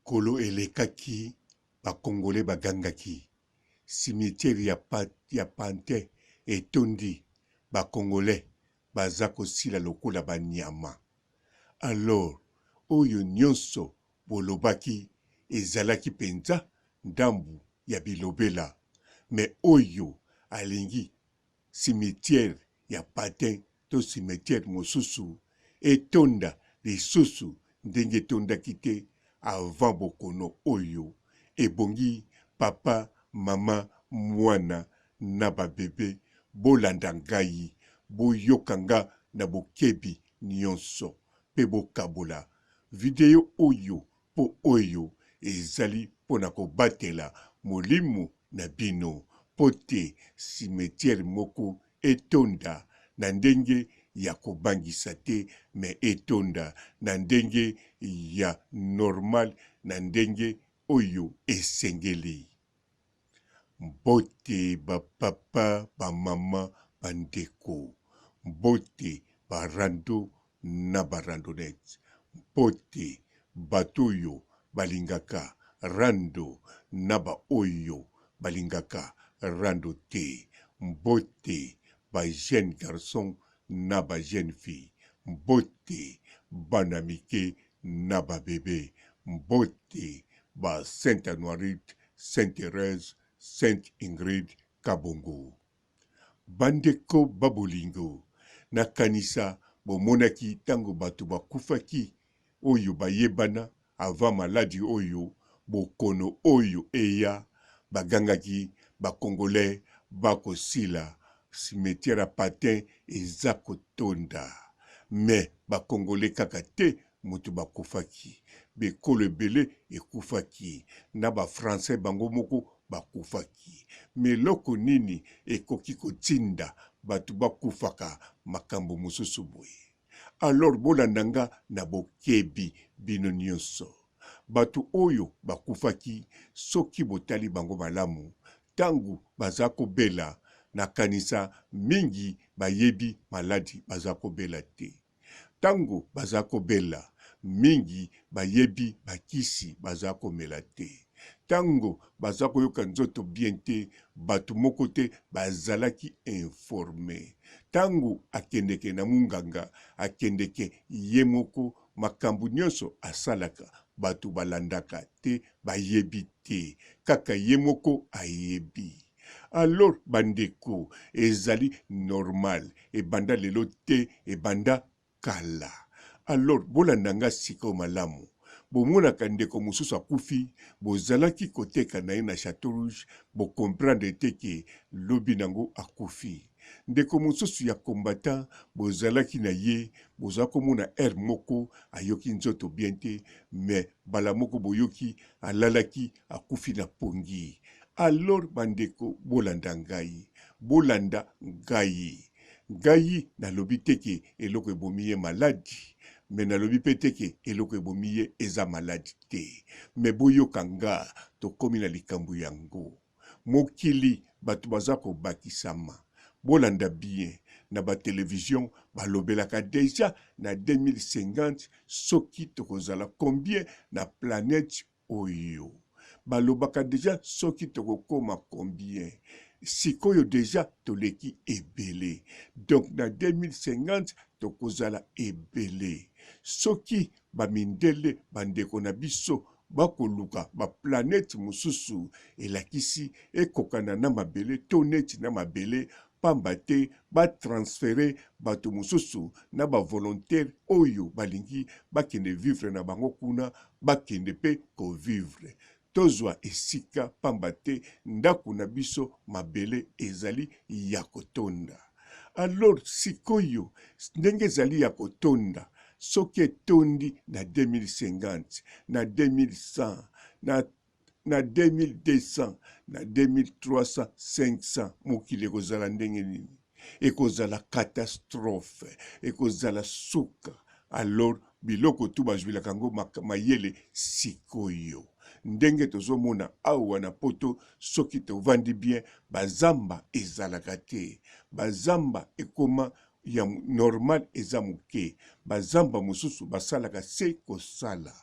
Mikolo elekaki, ba Congolais bagangaki, cimetière ya Pantin etondi, ba Congolais baza kosila lokola ba nyama. Alors oyo nionso bolobaki ezalaki penza ndambu ya bilobela, mais oyo alingi cimetière ya patin to cimetière mosusu etonda lisusu ndenge etondaki te avant bokono oyo ebongi papa, mama, muana na ba bebe bolanda ngai boyoka nga na bokebi nionso pe bokabola video oyo po oyo ezali pona kobatela molimo na bino mpo te cimetière moko etonda na ndenge ya kobangisa te mais etonda na ndenge ya normal na ndenge oyo esengeli. Mbote ba papa, ba mama, ba ndeko. Mbote ba rando na ba randonnettes. Mbote bato oyo balingaka rando na ba oyo balingaka rando te. Mbote ba jeunes garçons na ba jeunes filles. Mbote bana mike na ba bebe. Mbote ba Sainte Anuarite, Sainte Therèse, Sainte Ingrid Kabongo. Bandeko ba bolingo, nakanisa bomonaki tango bato bakufaki oyo bayebana avant maladi oyo, bokono oyo eya, bagangaki ba congolais ba kosila, cimetière ya Patin eza kotonda. Mais ba congolais kaka te mutu bakufaki, bikolo ebele ekufaki, na ba français bango moko bakufaki. Mais eloko nini ekoki kotinda batu bakufaka makambo mosusu boye? Alors bolanda nga na bokebi bino nionso. Batu oyo bakufaki soki botali bango malamu tangu baza kobela nakanisa mingi bayebi maladi baza kobela te. Tango baza kobela, mingi bayebi ba kisi baza komela te. Tango baza koyoka nzoto bien te, batu moko te bazalaki informer. Tango akendeke na munganga, akendeke ye moko, makambu nionso asalaka batu balandaka te, bayebi te. Kaka ye moko ayebi. Alors ba ndeko ezali normal ebanda lelo te ebanda kala. Alors bolanda nga sikoyo malamu bomonaka ndeko mosusu akufi bozalaki koteka na ye na chateau rouge bo comprendre te ke lobi nango akufi. Ndeko mosusu ya combattant bozalaki na ye boza komona heure moko ayoki nzoto bien te mais mbala moko boyoki alalaki akufi na pongi. Alors ba ndeko bolanda ngai, bolanda ngai. Ngai nalobi te ke eloko ebomi ye maladi, mais nalobi pe te ke eloko ebomi ye eza maladi te. Mais boyoka nga, tokomi na likambo yango. Mokili bato baza kobakisama. Bolanda bien, na ba television balobelaka dejà na 2050 soki tokozala combien na planète oyo. Balobaka dejà soki tokokoma combien. Sikoyo dejà toleki ebele. Donc na 2050 tokozala ebele. Soki ba mindele ba ndeko na biso bakoluka ba planète mosusu elakisi ekokana na mabele to neti na mabele pamba te ba transferer bato mosusu na ba volontaires oyo balingi bakende vivre na bango kuna bakende pe ko vivre. Tozwa esika pamba te ndako na biso mabele ezali ya kotonda. Alors sikoyo ndenge ezali ya kotonda soki etondi na 2050 na 2100 na na 2200 na 2300 500 mokili ekozala ndenge nini? Ekozala catastrophe, ekozala suka. Alors biloko tu bazwilaka yango mayele sikoyo ndenge tozomona awa na poto soki tovandi bien bazamba ezalaka te bazamba ekoma ya normal eza moke bazamba mosusu basalaka se kosala.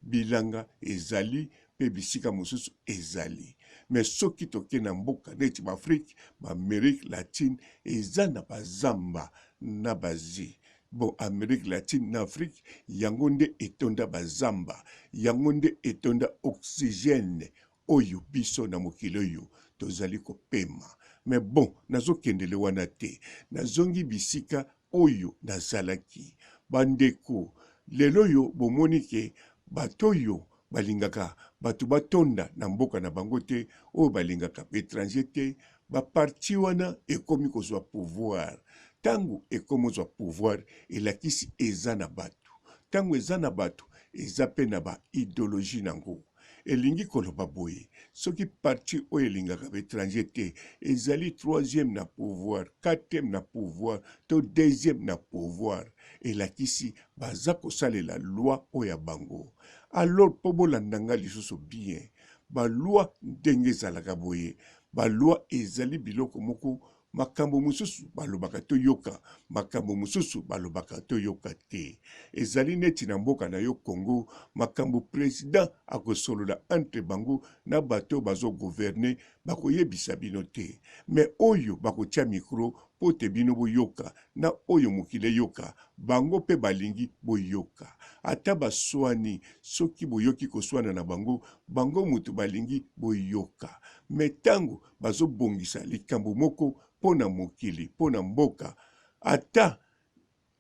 bilanga ezali mpe bisika mosusu ezali. Mais soki toke na mboka neti ba Afrique, ba Amerique latine eza na ba zamba na b'Asie. Bon Amerique latine na Afrique yango nde etonda ba zamba, yango nde etonda oxygène oyo biso na mokili oyo tozali kopema. Mais bon nazokendele wana te, nazongi bisika oyo nazalaki. Bandeko, lelo oyo bomoni ke bato oyo balingaka bato batonda na mboka na bango te, oyo balingaka ba etranger te, ba parti wana ekomi kozwa pouvoir. Tango ekomi kozwa pouvoir, elakisi eza na bato. Tango eza na bato, eza pe na ba ideologie nango. Elingi koloba boye, soki parti oyo elingaka ba etrangers te ezali troisième na pouvoir, quatrième na pouvoir to deuxième na pouvoir, elakisi baza kosalela loi oyo ya bango. Alors mpo bolanda nga lisusu bien, ba loi ndenge ezalaka boye, ba loi ezali biloko moko Makambo mosusu balobaka toyoka, makambo mosusu balobaka toyoka te. Ezali neti na mboka na yo Congo, makambo president akosolola entre bango na bato oyo bazo gouverner bakoyebisa bino te. Mais oyo bakotia micro mpo te bino boyoka na oyo mokili eyoka, bango mpe balingi boyoka. Ata baswani, soki boyoki koswana na bango, bango mutu balingi boyoka. Mais tango bazo bongisa likambo moko mpo na mokili, mpo na mboka, ata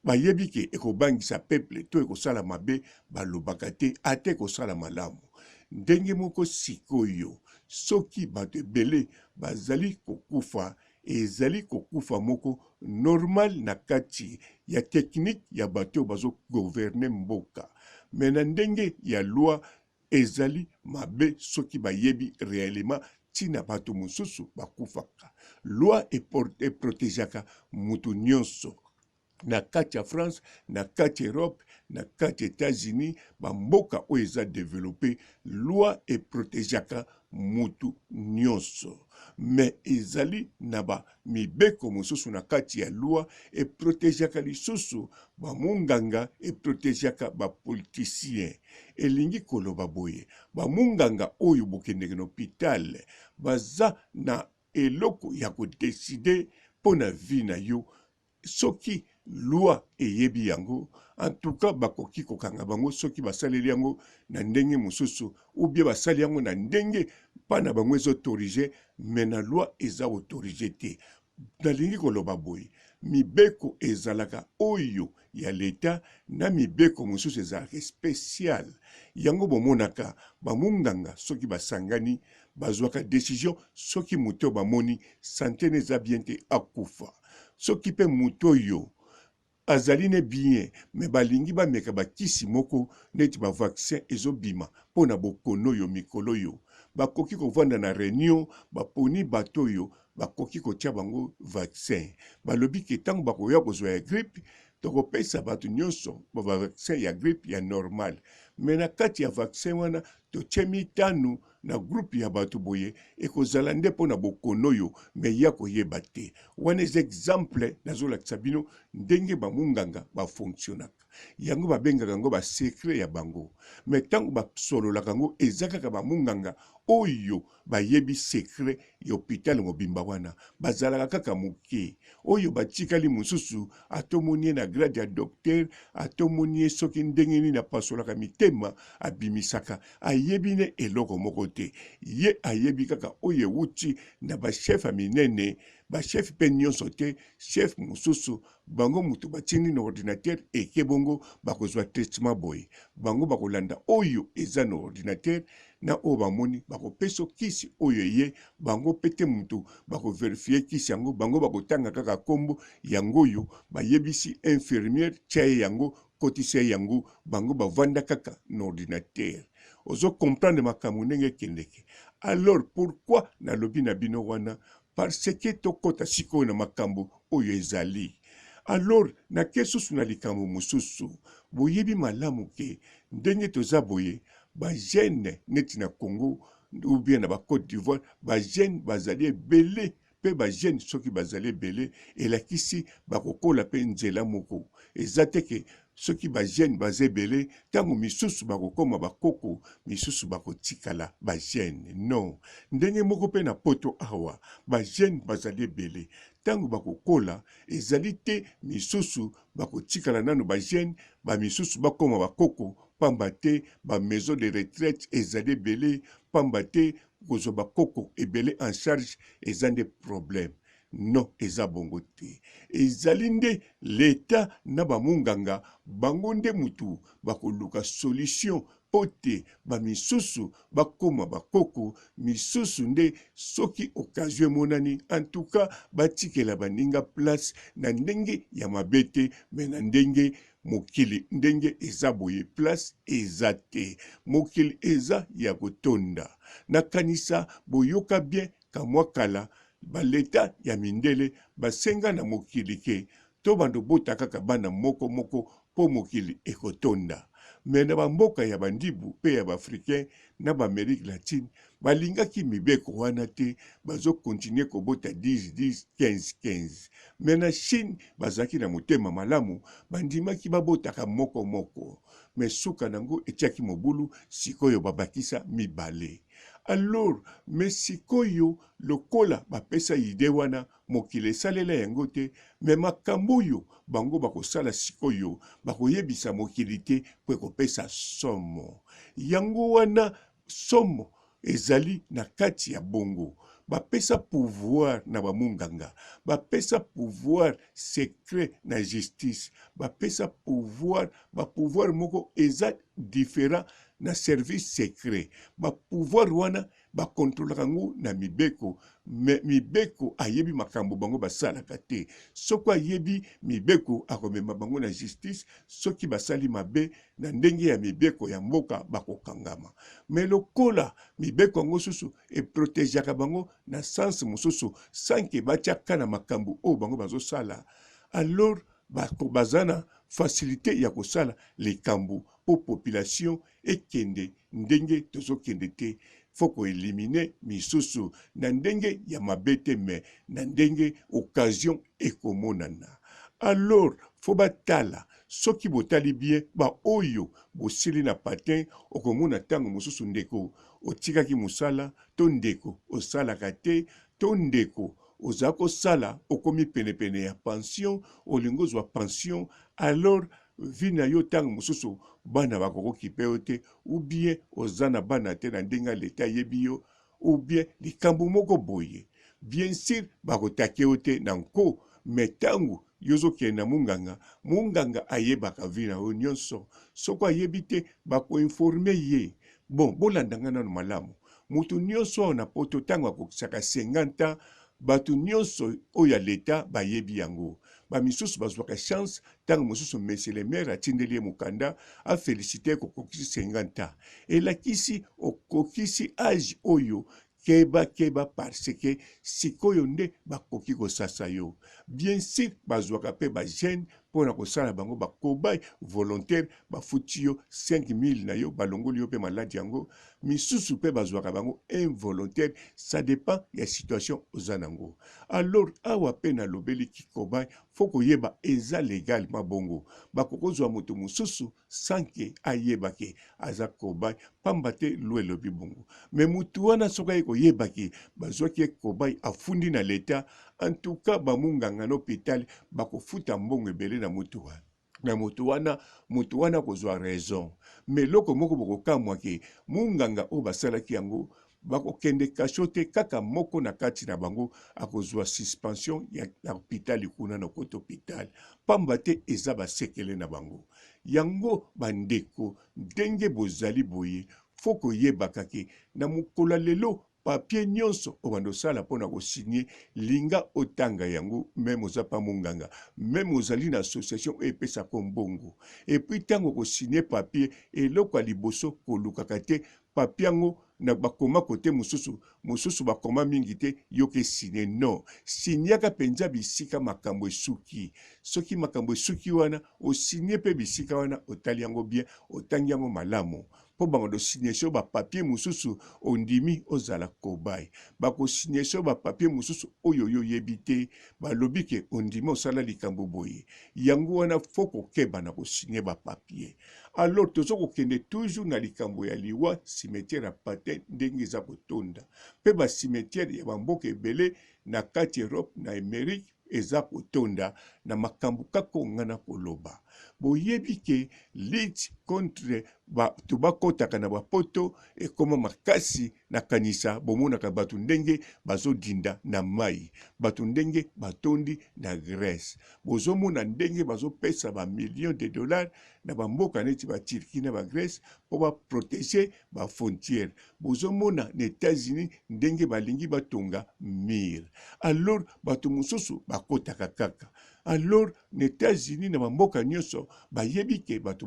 bayebi ke ekobangisa peuple to ekosala mabe, balobaka te, ata ekosala malamu. Ndenge moko sikoyo, soki bato ebele bazali kokufa, ezali kokufa moko normal na kati ya technique ya bato oyo bazo gouverner mboka. Mais na ndenge ya loi, Ezali mabe soki bayebi reellement tina batu mosusu bakufaka. Loi e protegeaka mutu nionso na kati ya France, na kati Europe, na kati Etats Unis, ba mboka oyo eza developper, loi e protegeaka mutu nionso. Mais ezali na ba mibeko mosusu na kati ya loi e protegeaka lisusu ba munganga, e protegeaka ba politiciens. Elingi koloba boye, ba munganga oyo bokendeke na hopital baza na eloko ya ko decider mpo na vie na yo soki loi eyebi yango, en tout cas bakoki kokanga bango soki basaleli yango na ndenge mosusu ou bien basali yango na ndenge mpa na bango eza autorise mais na loi eza autorise te. Nalingi koloba boye, mibeko ezalaka oyo ya l'etat na mibeko mosusu ezalaka special. Yango bomonaka ba munganga soki basangani bazwaka decision soki moto oyo bamoni sante ne eza bien te akufa. Soki pe moto oyo azali ne bien mais balingi bameka ba kisi moko neti ba vaccin ezo bima po na bokono oyo mikolo oyo bakoki kovanda na reunion baponi bato oyo bakoki kotia bango vaccin balobi ke tango bakoya kozwa ya grippe tokopesa bato nyonso ba vaccin ya grippe ya normal mais na kati ya vaccin wana totie mitano na groupe ya bato boye ekozala nde mpo na bokono oyo me ya koyeba te wana eza exemple nazolakisa bino ndenge bamunganga bafonctionaka yango babengaka yango basecret ya bango me ntango basololaka yango eza kaka bamunganga oyo bayebi secret ya hopital mobimba wana bazalaka kaka moke oyo batikali mosusu ata omoni ye na grade ya docteur ata omoni ye soki ndenge nini apasolaka mitema abimisaka ayebi ne eloko moko te ye ayebi kaka oyo ewuti na bachef ya minene bachef mpe nyonso te chef mosusu bango moto batindi na ordinateur eke bongo bakozwa traitement boye bango bakolanda oyo eza na ordinateur na oyo bamoni bakopesa kisi oyo eye bango pe te mutu bako verifier kisi yango bango bakotanga kaka kombo yango oyo bayebisi infirmière tia ye yango kotisa ye yango bango bavanda kaka na ordinateur ozo comprendre makambo ndenge ekendeke alors pourquoi nalobi na bino wana parce que tokota sikoyo na makambo oyo ezali alors nake susu na likambo mosusu boyebi malamu ke ndenge toza boye ba jeune neti na Congo ou bien na ba Cote d'Ivoire ba jeune bazali ebele pe ba jeune soki bazali ebele elakisi bakokola pe nzela moko eza te ke Soki ba jeunes baza ebele, tango misusu bakokoma ba koko, misusu bakotikala ba jeunes. Non! Ndenge moko pe na poto awa, ba jeunes bazali ebele, tango bakokola, ezali te misusu bakotikala nanu ba jeunes, ba misusu bakoma ba koko, pamba te ba maisons de retraite ezali ebele, pamba te kozwa ba koko ebele en charge eza nde problème. Non eza bongo te. Ezali nde l'etat na ba munganga bango nde mutu bakoluka solution po te ba misusu bakoma ba koko, misusu nde soki occasion emonani en tout cas batikela baninga place na ndenge ya mabe te mais na ndenge mokili ndenge eza boye place eza te. Mokili eza ya kotonda. Nakanisa boyoka bien Kamwa kala, ba l'etat ya mindele basenga na mokili ke tobanda obota kaka bana moko moko po mokili ekotonda. Mais na ba mboka ya ba ndibu pe ya ba africains na ba Amerique latine balingaki mibeko wana te, bazo continuer kobota 10 10, 15 15. Mais na Chine bazalaki na motema malamu, bandimaki babotaka moko moko. Mais suka nango etiaki mobulu, sikoyo babakisa mibale. Alors mais sikoyo lokola bapesa idee wana mokili esalela yango te mais makambo oyo bango bakosala sikoyo bakoyebisa mokili te po ekopesa somo. Yango wana somo ezali na kati ya bongo. Bapesa pouvoir na ba munganga, bapesa pouvoir secret na justice, bapesa pouvoir, ba pouvoir moko eza different na service secret. Ba pouvoir wana ba controlaka yango na mibeko, mais mibeko ayebi makambo bango basalaka te. Soki ayebi mibeko akomema bango na justice, soki basali mabe na ndenge ya mibeko ya mboka bakokangama. Mais lokola mibeko yango susu e protegeaka bango na sens mosusu sans que batia ka na makambo oyo bango bazosala, alors baza na facilite ya kosala likambo po population ekende ndenge tozokende te. Faut ko eliminer misusu na ndenge ya mabe te mais na ndenge occasion ekomonana. Alors faut batala soki botali bien ba oyo bosili na patin okomona tango mosusu ndeko otikaki mosala to ndeko osalaka te to ndeko oza kosala okomi penepene ya pension olingi ozwa pension alors vie na yo tango mosusu bana bakokokipe yo te ou bien oza na bana te na ndenge ya leta ayebi yo ou bien likambo moko boye bien sur bakotake yo te na nko mais tango yo ozokende na munganga munganga ayebaka vie na yo nyonso soko ayebi te bakoinforme ye bon bolanda nga nano malamu moto nyonso awa na poto ntango akokisaka 50 ans bato nyonso oyo ya leta bayebi yango bamisusu bazwaka chance ntango mosusu monsieur le maire atindeli ye mokanda afelicite kokokisi 50 ans elakisi okokisi age oyo keba keba parce que sikoyo nde bakoki kosasa yo bien sur bazwaka pe ba jeune pona kosala bango ba cobaye volontaire bafuti yo 5000 na yo balongoli yo pe maladi yango misusu pe bazwaka bango involontaire ça dépend ya situation oza nango alors awa pe nalobeli ki cobaye faut koyeba eza legal mabongo bakokozwa moto mosusu sans que ayeba ke aza cobaye pamba te loi elobi bongo mais mutu wana soki aye koyeba ke bazwaki ye cobaye afundi na l'etat en tout cas ba munganga na hopital bakofuta mbongo ebele na mutu wana na mutu wana mutu wana akozwa raison mais eloko moko bokokamwa ke munganga oyo basalaki yango Bakokende cachot te kaka moko na kati na bango akozua suspension ya hopital kuna na kota hopital pamba te eza ba sekele na bango yango ba ndeko ndenge bozali boye faut koyebaka ke na mokolo ya lelo papier nionso obanda osala pona ko signe linga otanga yango meme oza pa monganga meme ozali na association oyo epesako mbongo epuis tango oko signe papier eloko ya liboso kolukaka te Papier yango na bakoma kote mosusu mosusu bakoma mingi te yoka esine non signaka penza bisika makambo esuki soki makambo esuki wana osigne pe bisika wana otali yango bien otangi yango malamu. mpo bango signer yo ba papier mosusu, ondimi ozala cobaye. Bako signer yo ba papier mosusu oyo yo oyebi te, balobi ke ondimi osala likambo boye. Yango wana faut kokeba na ko signer ba papier. Alors tozo kokende toujours na likambo ya liwa, cimetière ya Pantin ndenge eza kotonda, mpe ba cimetière ya ba mboka ebele na kati Europe na Amerique eza kotonda na makambo kaka oyo nga nakoloba. Boyebi ke lutte contre bato bakotaka na bapoto ekoma makasi. Nakanisa bomonaka bato ndenge bazodinda na mai, bato ndenge batondi na Grèce, bozomona ndenge bazopesa ba millions de dollars na bamboka neti ba Turquie na ba Grèce mpo ba proteger ba frontières. Bozomona na Etats-Unis ndenge balingi batonga mur, alors bato mosusu bakotaka kaka. Alors na Etats-Unis na bamboka nyonso bayebi ke bato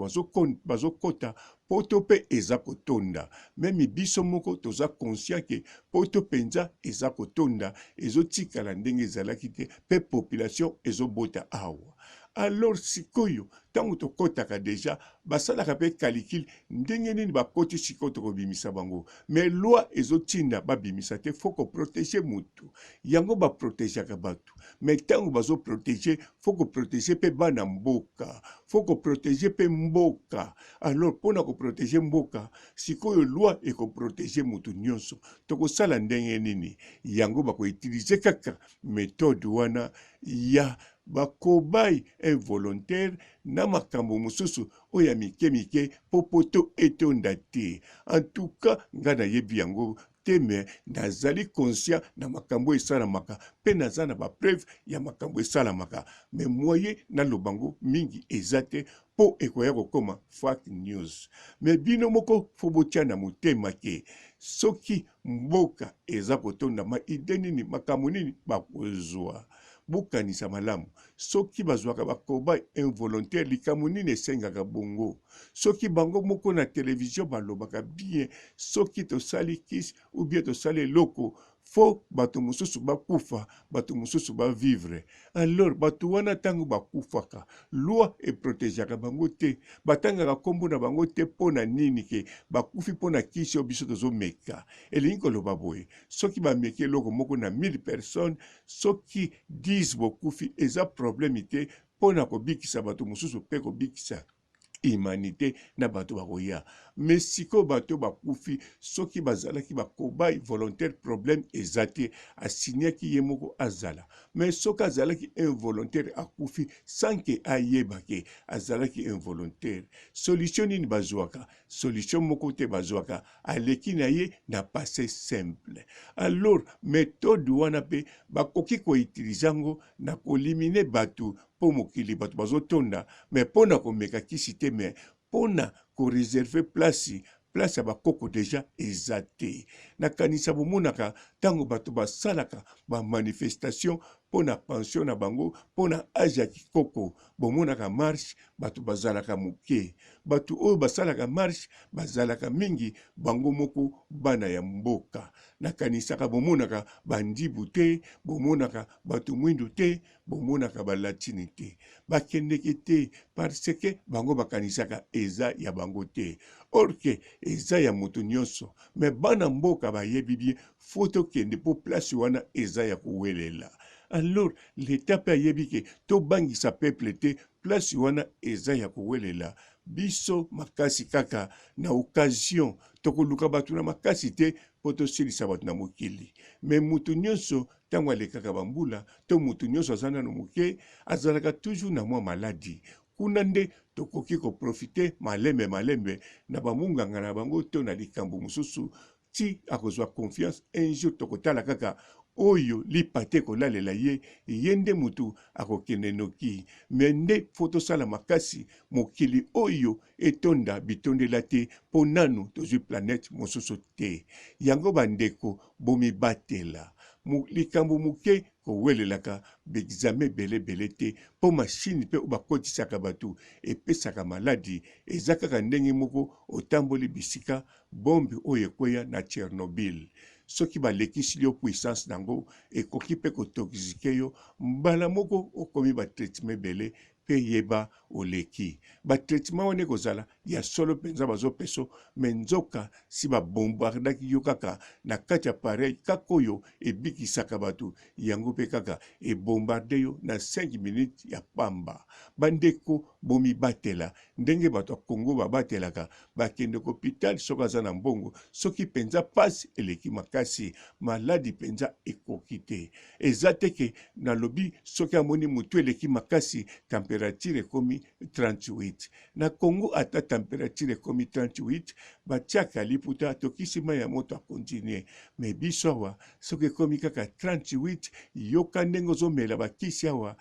bazokota poto mpe eza kotonda. Meme biso moko toza conscient ke poto mpenza eza kotonda, ezotikala ndenge ezalaki te, mpe population ezobota awa. Alors sikoyo ntango tokotaka deja basalaka mpe calcul ndenge nini bakoti sikoyo tokobimisa bango, mais loi ezotinda babimisa te, faut koprotege mutu. Yango baprotegeaka bato, mais ntango bazoprotege faut koprotege mpe bana mboka, faut koprotege mpe mboka. Alors mpona koprotege mboka sikoyo loi ekoprotege mutu nyonso, tokosala ndenge nini? Yango bakoutilize kaka methode wana ya bakobai involontaire na makambo mosusu oyo ya mike mike mpo poto etonda te. En tout cas nga nayebi yango te, mais nazali conscient na makambo oyo esalamaka mpe naza na ba preuve ya makambo esalamaka, mais moyen naloba yango mingi eza te mpo ekoya kokoma fake news. Mais bino moko fo botia na motema ke soki mboka eza kotonda, ma ide nini, makambo nini bakozwa? Bokanisa malamu, soki bazwaka ba cobaye involontaire, likambo nini esengaka bongo? Soki bango moko na television balobaka bien, soki tosali kisi ou bien tosali eloko, fo bato mosusu bakufa, bato mosusu ba vivre. Alors bato wana ntango bakufaka, loi eprotegeaka bango te, batangaka nkombo na bango te. Mpo na nini ke bakufi mpo na kisi oyo biso tozomeka? Elingi koloba boye, soki bameki eloko moko na 1000 personnes, soki 10 bokufi eza problème te, mpo na kobikisa bato mosusu mpe kobikisa humanité na bato bakoya. Mais sikoyo bato bakufi, soki bazalaki bakobai volontaire, problème eza te, asignaki ye moko azala. Mais soki azalaki involontaire, akufi sans ke ayeba ke azalaki involontaire, solution nini bazwaka? Solution moko te bazwaka, aleki na ye na passé simple. Alors méthode wana mpe bakoki koutilize yango na kolimine bato mpo mokili bato bazotonda, mais mpo na komeka kisi te, mais mpo na koreserve place ya bakoko deja eza te. Nakanisa bomonaka ntango bato basalaka ba manifestation mpo na pension na bango, mpo na age ya kikoko, bomonaka marche bato bazalaka moke. Bato oyo basalaka marche bazalaka mingi bango moko bana ya mboka. Nakanisaka bomonaka bandibu te, bomonaka bato mwindu te, bomonaka balatini te, bakendeke te parce que bango bakanisaka eza ya bango te, or ke eza ya moto nyonso. Mais bana mboka bayebi bien fo tokende mpo place wana eza ya kowelela. Alors l'etat mpe ayebi ke tobangisa peuple te, place wana eza ya kowelela. Biso makasi kaka na occasion tokoluka bato na makasi te mpo tosilisa bato na mokili. Mais moto nyonso ntango alekaka bambula to moto nyonso aza nano moke, azalaka toujours na mwa maladi. Kuna nde tokoki koprofite malembe malembe na bamunganga na bango to na likambo mosusu ti akozwa confiance. Un jour tokotala kaka oyo lipa te kolalela ye, ye nde motu akokende noki. Me nde fo tosala makasi mokili oyo etonda bitondela te, mpo nanu tozwi planète mosusu te. Yango bandeko, bomibatela. Likambo moke kowelelaka baexame ebele ebele te, mpo mashine mpe oyo bakotisaka bato epesaka maladi. Eza kaka ndenge moko otamboli bisika bombe oyo ekweya na Tchernobyl, soki balekisili yo puissance nango, ekoki mpe kotoxike yo mbala moko, okomi ba traitement ebele. pe yeba oleki. Ba traitement wana ekozala ya solo penza bazopeso mais nzoka si ba bombardaki yo kaka na kati ya appareil kaka oyo ebikisaka batu yango pe kaka e bombarde yo na 5 minutes ya pamba. Bandeko bomibatela ndenge bato ya Congo babatelaka bakendeke hopital soki aza na mbongo soki penza pasi eleki makasi maladi penza ekoki te eza te ke nalobi soki amoni mutu eleki makasi temperature ekomi 38 na Congo ata temperature ekomi 38 batiaka liputa atokisi mayi ya moto a continuer mais biso awa soki ekomi kaka 38 yoka ndenge ozomela bakisi awa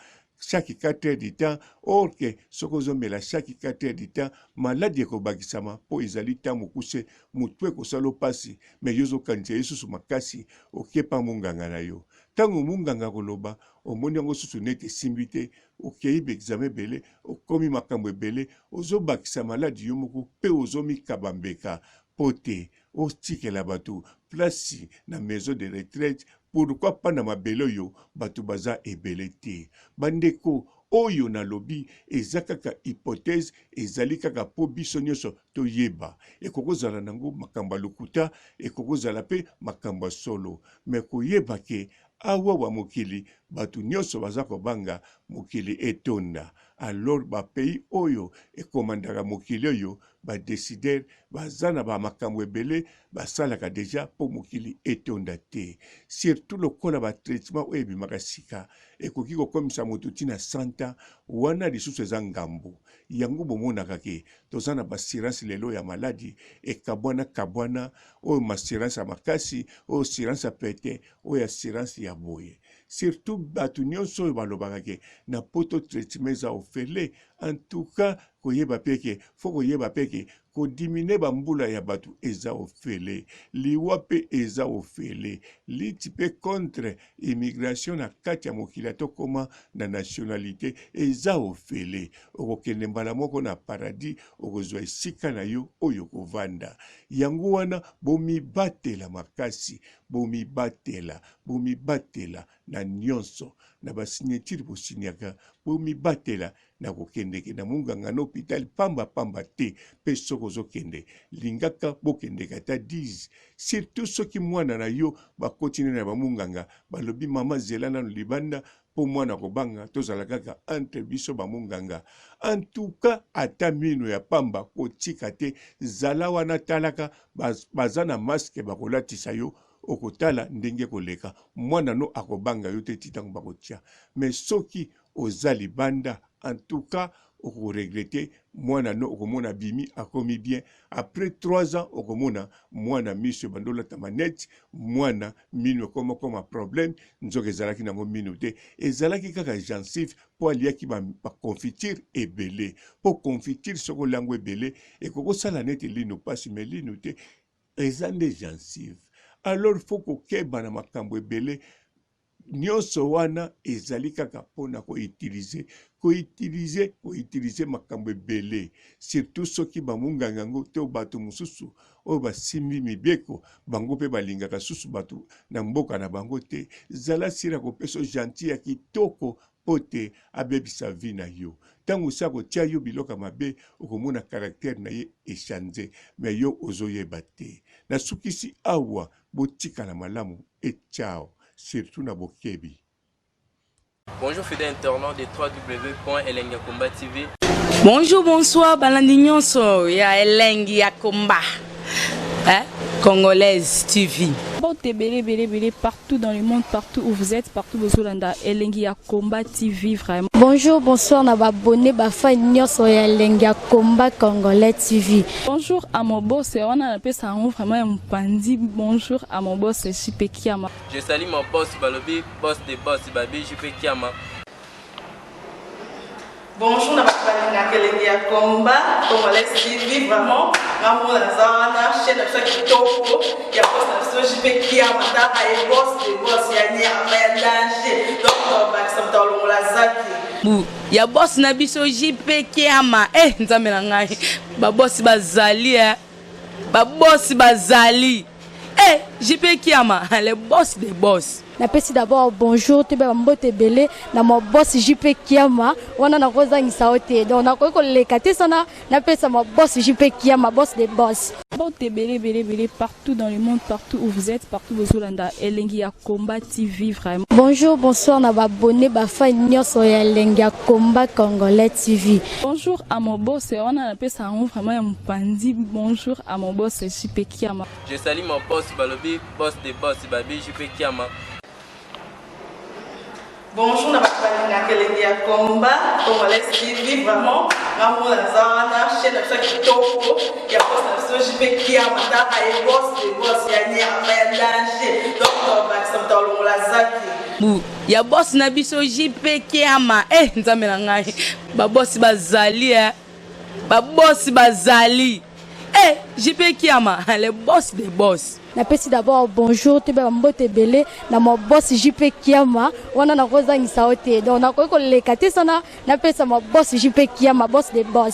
chaque 4 heures du temps or que soki ozomela chaque 4 heures du temps maladi ekobakisama mpo ezali temps mokuse motu ekosala mpasi me yo ozokanisa ye susu makasi okepa monganga na yo ntango monganga akoloba omoni yango susu neti esimbi te okei baexame ebele okomi makambo ebele ozobakisa maladi yo moko mpe ozomikaba mbeka mpo te otikela bato place na maison de retraite pourquoi pas na mabele oyo bato baza ebele te bandeko oyo nalobi eza kaka hypothèse ezali kaka mpo biso nyonso toyeba ekoki kozala nango makambo ya lokuta ekoki kozala mpe makambo ya solo me koyeba ke awa wa mokili bato nyonso baza kobanga mokili etonda alors ba pays oyo ekomandaka mokili oyo ba decideur baza na ba makambo ebele basalaka deja mpo mokili etonda te surtout lokola ba traitement oyo ebimaka sika ekoki kokomisa moto ti na 100 ans wana lisusu eza ngambo yango bomonaka ke toza na baassurance lelo ya maladi ekabwana kabwana oyo massurance ya makasi oyo assurance ya pete oyo assurance ya boye surtout bato nyonso oyo balobaka ke na poto traitement eza ofele en tout cas koyeba pe ke fo koyeba pe ke kodimine bambula ya bato eza ofele liwa pe eza ofele liti pe contre immigration na kati ya mokili ata okoma na nationalite eza ofele okokende mbala moko na paradis okozwa esika na yo oyo okovanda yango wana bomibatela makasi bomibatela bomibatela na nyonso na basignature bosignaka bomibatela na kokendeke na munganga na hopital pamba pamba te pe soki ozokende lingaka bokendeke ata 10 surtout soki mwana na yo bakoti nde na bamunganga balobi mama zela nanu libanda mpo mwana kobanga tozala kaka entre biso bamunganga antuka ata mino ya pamba kotika te zala wana talaka baza na maske bakolatisa yo okotala ndenge koleka mwana no akobanga yo te ti ntango bakotia mais soki oza libanda en tout cas oko regrette mwana no okomona abimi akomi bien après 3 ans okomona mwana miso ebanda olata manette mwana minu ekoma koma problème nzoka ezalaki nango minu te ezalaki kaka gencive mpo aliaki baconfiture ba ebele mpo confiture soki oliango ebele ekoki kosala neti linu mpasi me linu te eza nde gencive alors fo kokeba na makambo ebele Nionso wana ezali kaka pona ko utiliser, ko utiliser, ko utiliser makambo ebele surtout soki ba munganga yango to bato mosusu oyo basimbi mibeko bango pe balingaka susu bato na mboka na bango te. Zala sur akopesa yo gentil ya kitoko po te abebisa vie na yo. Tango osi akotia yo biloko ya mabe okomona caractère na ye echanger mais yo ozoyeba te. Nasukisi awa botikala malamu et ciao surtout na bokebi. Bonjour fidèle internaute de www.elengiyakomba TV. Bonjour, bonsoir, balandi nyonso ya elengi ya komba. Hein? Congolaise TV. Mbote ebele ebele ebele partout dans le monde, partout où vous êtes, partout bozolanda elengi ya Combat TV vraiment. Bonjour, bonsoir na ba abonnés ba fans nyonso ya elengi ya Combat Congolais TV. Bonjour à mon boss, wana napesa yango vraiment ya mopanzi. Bonjour à mon boss JP Kiama. Je salue mon boss balobi boss de boss babi JP Kiama. Bonjour na bato balingaka elengi ya combat congolais TV vraiment nga moko naza wana chaîne na biso ya kitoko ya boss na biso JP Kiama tala ye boss de boss ya nyama ya danger donc tobakisa moto alongola zaki bu ya boss na biso JP Kiama eh nzambe na ngai ba boss bazali eh ba boss bazali eh JP Kiama le boss de boss. Napesi d'abord bonjour, toyeba bambote ebele na ma boss JP Kiama. Wana nakozangisa yo te, donc nakoki koleka te sana napesa ma boss JP Kiama, boss de boss. Mbote ebele ebele ebele partout dans le monde, partout où vous êtes, partout bozolanda Elengi ya Combat TV vraiment. Bonjour, bonsoir na baabonnés, bafans nyonso ya Elengi ya Combat Congolais TV. Bonjour à mon boss, wana napesa yango vraiment ya mopanzi. Bonjour à mon boss JP Kiama. Je salue mon boss, balobi boss de boss, babi JP Kiama. Bonjour na bato balingaka Elengi ya Combat Congolais TV. Vraiment, nga moko naza wana, chaîne na biso ya kitoko ya boss na biso JP Kiama. Taka ye, boss de boss ya nyama ya danger. Donc tobakisa moto alongola zaki. Bu ya boss na biso JP Kiama. E Nzambe na ngai, babosi bazali e, babosi bazali e, JP Kiama, le boss de boss. Napesi d'abord bonjour, toyeba bambote ebele na ma boss JP Kiama. Wana nakozangisa yo te, donc nakoki koleka te sana napesa ma boss JP Kiama, boss de boss.